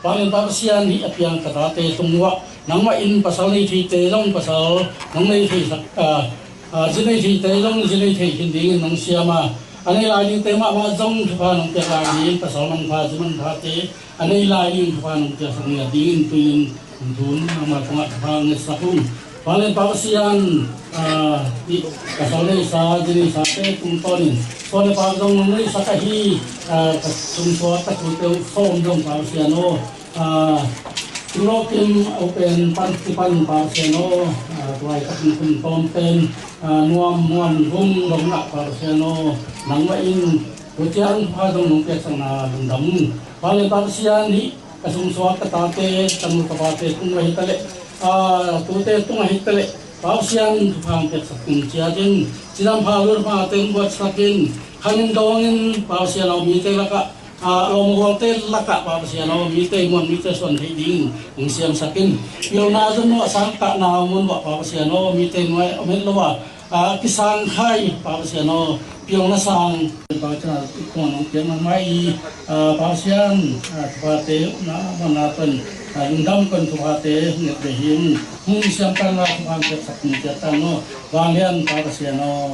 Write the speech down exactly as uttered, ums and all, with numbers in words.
Vanglian Pa Pasian, hih a piang ka tate tung uah nangmah in pasal nei theite zong pasal nong nei thei sak, a, a, zi nei theite zong zi nei thei khin dingin nong siam a, a nei lai dingte mahmah zong thupha nong piak lai dingin pasal manpha zi manphate a nei lai dingin thupha nong piaksak ning a dingin tuin hong thum nangmah tungah thupha ngetsak ung. Vanglian Pa Pasian, a, hih pasal neisa zi neisate tungtawnin suan le pak zong nong neisak ahi, a, ka sungsuak ka tute uh sawm zong Pa Pasian aw, a, Tulawkim a upen pan kipan Pa Pasian aw, a, tuai takin hun tawm pen, a, nuam nuam gum dong ngah Pa Pasian aw, nangmah in tua ciang thupha zong nong piaksakna lungdam ung. Vanglian Pa Pasian, hih ka sungsuak ka tate, ka nu ka pate tung ahi ta leh, a, tute tung ahi ta leh, Pa Pasian thupha hong piaksak tung ciatin cidam pha lur pha teng buatsakin khanin dawngin Pa Pasian aw, mite lakah, a, lawmgualte lakah Pa Pasian aw, mite muan mite suan theih dingin hong siamsakin pilna zon nuah sang kahna mun uah Pa Pasian aw, mite nuai om het lo a, a, kisangkhai Pa Pasian aw, pilna sang Pa Pasian aw, tua nong piak nangmah i, a, Pa Pasian, a, thuphate na mana ton, a, lungdam kon thuphate nget ve hi ung. Hong siamtan la thupha hong piaksak tung ciat tan aw, Vanglian Pa Pasian aw.